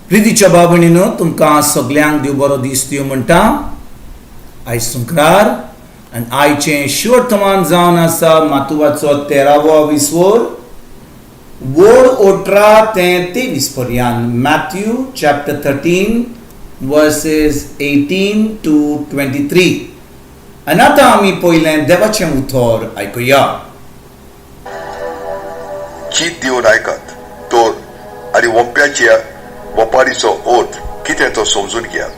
प्रितीच्या भाव भयणीनो, तुमकां सगल्यांक देव बरो दीस दिवं म्हणटा. आयज शुक्रार आनी आयचें शिवर्तमान जावन आसा मातुवाचो तेरावो विस्वोर, वड 18 ते 23 पर्यंत, Matthew chapter 13 verses 18 to 23. आनी आतां आमी पयलें देवाचें उतर आयकुया. चीत दिवन आयकात तर आनी वोंप्याच्या वपारीचो अर्थ कितें तो समजून घेयात.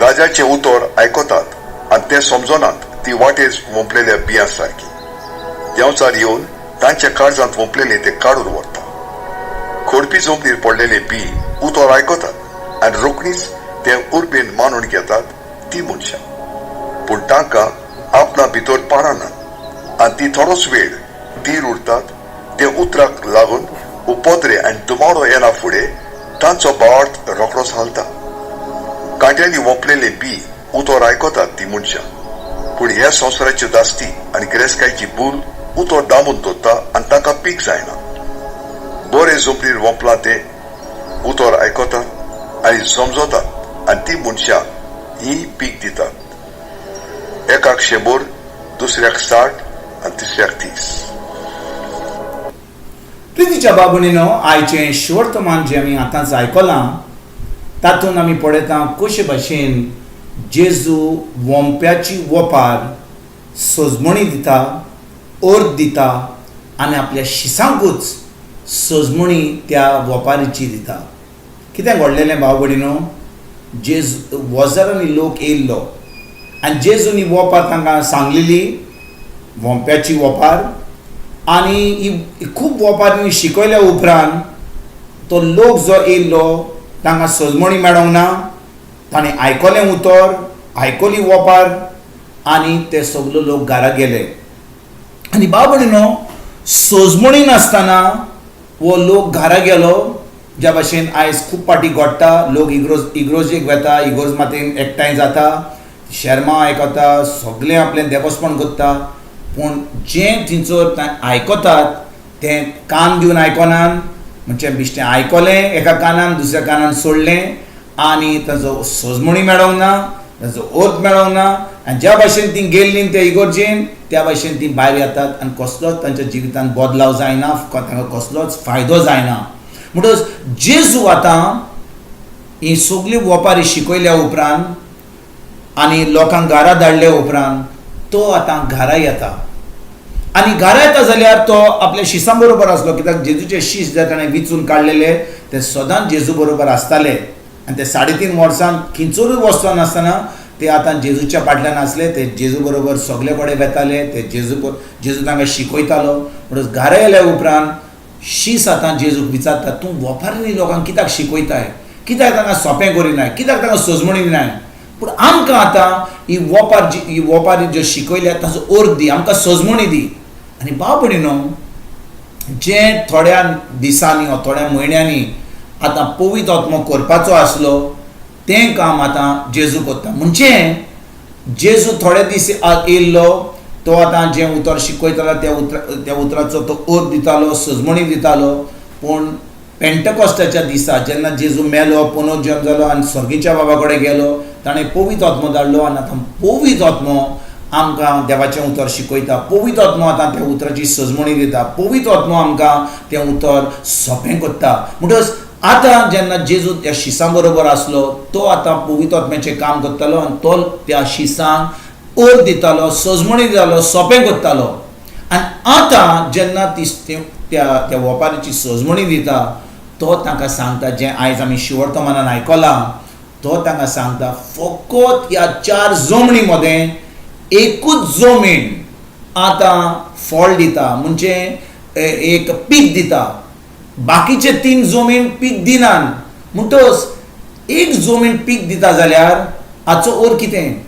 राजाचें उतर आयकतात आनी तें समजनात ती वाटेर वोंपलेल्या बियां सारकी. देंवचार येवन तांच्या काळजांत वोंपलेलें तें काडून व्हरता. खोडपी जमनीर पडलेले बी उतर आयकतात आनी रोखडीच ते उर्बेन मानून घेतात ती मनशां, पूण तांकां आपणा भितर पाळनात आनी ती थोडोच वेळ थीर उरतात. ते उतराक लागून उपद्रे आनी दुमाडो येना फुडें तांचो भावार्थ रोखडोच हालता. कांट्यांनी वोंपलेले बी उतर आयकतात ती मनशां, पूण ह्या संवसाराच्यो दास्ती आनी गिरेस्तकायची भूल उतर दामून दवरता आनी तांकां पीक जायना. बरे जमनीर वोंपलां ते उतर आयकतात आनी समजतात आनी ती मनशां ही पीक दितात, एकाक 100, दुसऱ्याक 60 आनी तिसऱ्याक 30. प्रितीच्या भाव भयणीनो, आयचें शिवर्तमान जें आमी आतांच आयकलां, तातूंत आमी पळयता कशे भाशेन जेजू वोंप्याची वोपार सजमणी दिता, अर्थ दिता आनी आपल्या शिसांकूच सजमणी त्या वोपारीची दिता. कितें घडलेलें भाव भयणीनो? जेजू वजारांनी लोक येयल्लो आनी जेजून ही वोपार तांकां सांगलेली, वोंप्याची वोपार. आनी ही खूब वोपारींनी शिकयल्या उपरांत तो लोक जो येयल्लो तांकां सजमणी मेळोंक ना. ताणें आयकलें उतर, आयकली वोपार आनी ते सगलो लोक घरा गेले. आनी भाव भयणीनो, सजमणी नासतना हो लोक घरा गेलो. ज्या भाशेन आयज खूब फावटी घडटा, लोक इगरोज इगरोजेक वेता, इगोर्ज मातेन एकठांय जाता, शेर्मांव आयकता, सगळें आपलें देवस्पण करता, पूण जें थंयसर आयकतात तें कान दिवन आयकनात. म्हणजे बिश्टें आयकलें एका कानान, दुसऱ्या कानान सोडलें आनी ताजो सजमणी मेळोंक ना, ताजो अर्थ मेळोंक ना. आनी ज्या भाशेन ती गेल्लीं त्या इगोर्जेन, त्या भाशेन ती भायर येतात आनी कसलोच तांच्या जिवितांत बदलाव जायना, तांकां कसलोच फायदो जायना. म्हणटकच जेजू आतां ही सगळी वोपारी शिकयल्या उपरांत आनी लोकांक घरा धाडल्या उपरांत तो आतां घरा येता. आनी घरा येता जाल्यार तो आपल्या शिसां बरोबर आसलो, कित्याक जेजूचे शीस जे ताणें विचून काडलेले ते सदांच जेजू बरोबर आसताले. आनी ते 3.5 वर्सां खंयसरूय वचनासतना ते आतां जेजूच्या फाटल्यान आसले. ते जेजू बरोबर सगळे कडेन वेताले. ते जेजू जेजू तांकां शिकयतालो. म्हणून घरा येयल्या उपरांत शीस आतां जेजूक विचारता, तूं वोपारींनी लोकांक कित्याक शिकयताय? कित्याक तांकां सोंपें करिनाय? कित्याक तांकां सजमणी दिनाय? पूण आमकां आतां ही वोपार जी, ही वोपारी ज्यो शिकयल्या ताचो अर्थ दी, आमकां सजमणी दी. आनी भाव भयणीनो, जें थोड्या दिसांनी वा थोड्या म्हयन्यांनी आतां पवित्र आत्मो करपाचो आसलो, तें काम आतां जेजू करता. म्हणजे जेजू थोडे दीस येयल्लो, तो आतां जें उतर शिकयतालो त्या उतराचो तो अर्थ दितालो, सजमणी दितालो. पूण पेंटकॉस्टाच्या दिसा जेन्ना जेजू मेलो, पुनर्जन्म जालो आनी सर्गीच्या बाबा कडेन गेलो, ताणें पवित्र आत्मो धाडलो. आनी आतां पवित्र आत्मो आमकां देवाचें उतर शिकयता. पवित्र आत्मो आतां त्या उतराची सजमणी दिता. पवित्र आत्मो आमकां तें उतर सोंपें करता. म्हणटकच आतां जेन्ना जेजू त्या शिसां बरोबर आसलो, तो आतां पवित्र आत्म्याचें काम करतालो आनी तो त्या शिसांक अर्थ दितालो, सजमणी दितालो, सोंपें करतालो. आनी आतां जेन्ना ती त्या त्या वोपारीची सजमणी दिता, तो तांकां सांगता जें आयज आमी शिवर्तमानान आयकलां. तो तांकां सांगता, फकत ह्या चार जमणी मदें एकूच जमीन आतां फळ दिता, म्हणजे एक पीक दिता. बाकीचे तीन जमीन पीक दिनात. म्हणटकच एक जमीन पीक दिता जाल्यार हाचो अर्थ कितें,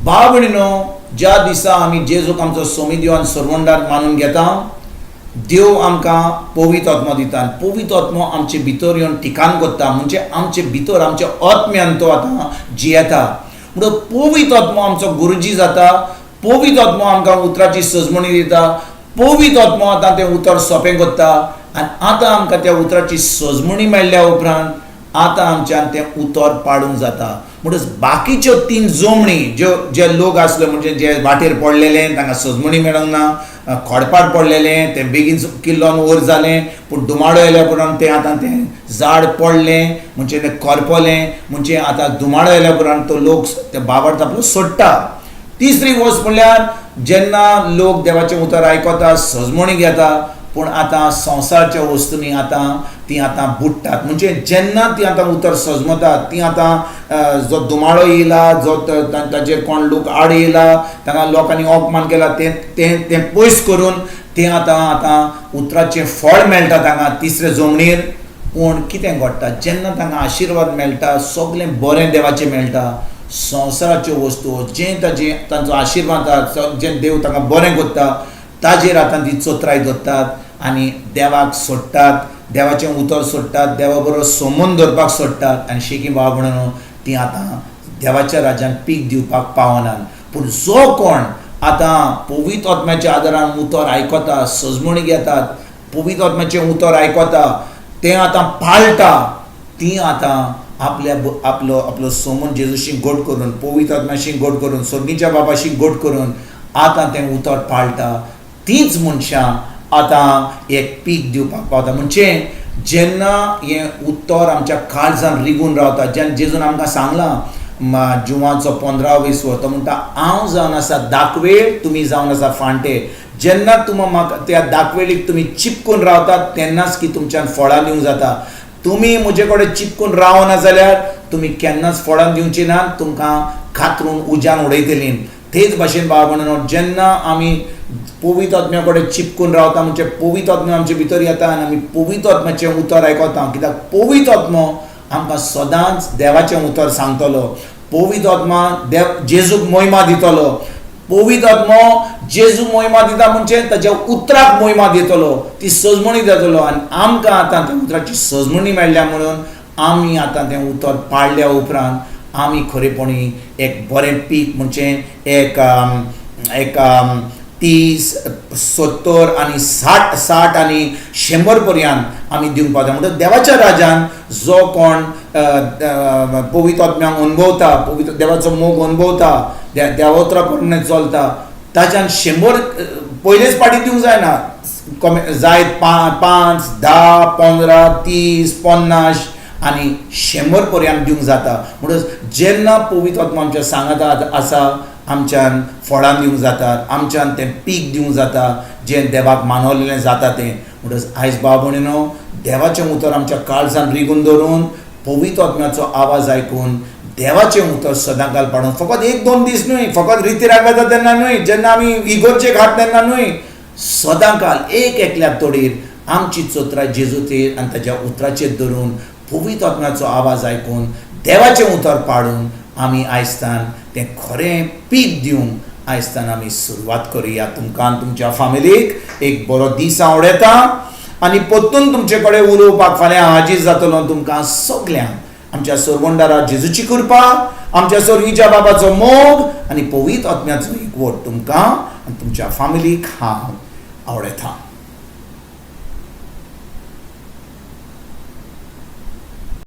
भाव भयणीनो? ज्या दिसा आमी जेजूक आमचो सोमी देव आनी सरवंडार मानून घेता, देव आमकां पवित्र आत्मो दिता. पवित्र आत्मो आमचे भितर येवन ठिकाण करता, म्हणजे आमचे भितर, आमच्या आत्म्यान तो आतां जियेता. म्हणून पवित्र आत्मो आमचो गुरुजी जाता. पवित्र आत्मो आमकां उतराची सजमणी दिता. पवित्र आत्मो आतां तें उतर सोंपें करता. आनी आतां आमकां त्या उतराची सजमणी मेळ्ळ्या उपरांत आतां आमच्यान तें उतर पाडूंक जाता. म्हणटच बाकीच्यो तीन जमणी ज्यो जे लोक आसले म्हणजे जे वाटेर पडलेले तांकां सजमणी मेळोंक ना, खडपार पडलेले तें बेगीन किल्लोन वयर जालें, पूण दुमाडो येयल्या उपरांत तें आतां तें झाड पडलें म्हणजे तें करपलें, म्हणजे आतां दुमाडो येयल्या उपरांत तो लोक ते बाबड आपलो सोडटा. तिसरी वस्त म्हणल्यार जेन्ना लोक देवाचें उतर आयकता, सजमणी घेता, पूण आतां संवसाराच्या वस्तूंनी आतां तीं आतां बुडटात. म्हणजे जेन्ना तीं आतां उतर सजमतात तीं आतां जो दुमाळो येयला, जो ताचेर कोण लोक आड येयला, तांकां लोकांनी अपमान केला, तें तें तें पयस करून तें आतां आतां उतराचें फळ मेळटा तांकां तिसरे जमनीर. पूण कितें घडटा जेन्ना तांकां आशिर्वाद मेळटा, सगळें बरें देवाचें मेळटा, संवसाराच्यो वस्तू जें ताजें तांचो आशिर्वाद जें देव तांकां बरें करता ताजेर आतां ती चोत्राय दवरतात आनी देवाक सोडटात, देवाचें उतर सोडटात, देवा बरोबर सोमून दवरपाक सोडटात आनी शेकी बाबा म्हणून ती आतां देवाच्या राज्यान पीक दिवपाक पावनात. पूण जो कोण आतां पवित्र आत्म्याच्या आदारान उतर आयकता, सजमणी घेतात, पवित्र आत्म्याचें उतर आयकता, तें आतां पाळटा, तीं आतां आपल्या आपलो आपलो सोमून जेजूशी गोड करून, पवित्र आत्म्याशी गोड करून, सोगणीच्या बाबाशी गोड करून आतां तें उतर पाळटा, तींच मनशां आतां एक पीक दिवपाक पावता. म्हणजे जेन्ना हें उतर आमच्या काळजान रिगून रावता, जेन्ना जेजून आमकां सांगलां जुवाचो 15 वीस तो म्हणटा हांव जावन आसा दाखवेळ, तुमी जावन आसा फांटे. जेन्ना तुमी म्हाका त्या दाखवेळीक तुमी चिपकून रावतात तेन्नाच की तुमच्यान फळां दिवंक जाता. तुमी म्हजे कडेन चिपकून रावना जाल्यार तुमी केन्नाच फळां दिवची ना, तुमकां कातरून उज्यान उडयतली. तेच भाशेन बाबा म्हणून जेन्ना आमी पवित्र आत्म्या कडेन चिपकून रावता म्हणजे पवित्र आत्मा आमचे भितर येता आनी आमी पवित्र आत्म्याचें उतर आयकता, कित्याक पवित्र आत्मो आमकां सदांच देवाचें उतर सांगतलो, पवित्र आत्मा देव जेजूक मोहिमा दितलो, पवित्र आत्मो जेजू मोहिमा दिता म्हणजे ताच्या उतराक मोहिमा दितलो, ती सजमणी दितलो आनी आमकां आतां त्या उतराची सजमणी मेळ्ळ्या म्हणून आमी आतां तें उतर पाळल्या उपरांत आमी खरेपणी एक बरें पीक म्हणजे एक एक 30, 70 आनी 60 आनी 100 पर्यंत आमी दिवंक पावता. म्हणटच देवाच्या राजान जो कोण पवित्र आत्म्याक अनुभवता, पवित्र देवाचो मोग अनुभवता, देवोत्रा प्रमाणे चलता, ताच्यान 100 पयलेच पाटी दिवंक जायना, कमी जायत 5, 10, 15, 30, 50 आनी 100 पर्यंत दिवंक जाता. म्हणटच जेन्ना पवित्र आत्मा आमच्या सांगाता आसा आमच्यान फळां दिवंक जातात, आमच्यान तें पीक दिवंक जाता जें देवाक मानवलेलें जाता तें. म्हणटच आयज बाबा भयणीनो देवाचें उतर आमच्या काळजान रिगून दवरून पवित्र आत्म्याचो आवाज आयकून देवाचें उतर सदांकाल पाडून, फकत 1-2 दीस न्हय, फकत रिती राग वता तेन्ना न्हय, जेन्ना आमी इगोर्जेक हात तेन्ना न्हय, सदांकाल एक एकल्या तोडीर आमची चोत्राय जेजूचेर आनी ताच्या उतराचेर धरून पवित्र आत्म्याचो आवाज आयकून देवाचें उतर पाडून आमी आयजतान तें खरें पीक दिवंक आयजतान आमी सुरवात करुया. तुमकां आनी तुमच्या फामिलीक एक बरो दीस आवडटा आनी परतून तुमचे कडेन उलोवपाक फाल्यां हाजीर जातलो. तुमकां सगल्यांक आमच्या सोरवंडारा जेजूची कृपा, आमच्या सोरगीच्या बाबाचो मोग आनी पवित्र आत्म्याचो एकवट तुमकां आनी तुमच्या फामिलीक हांव आवडटा.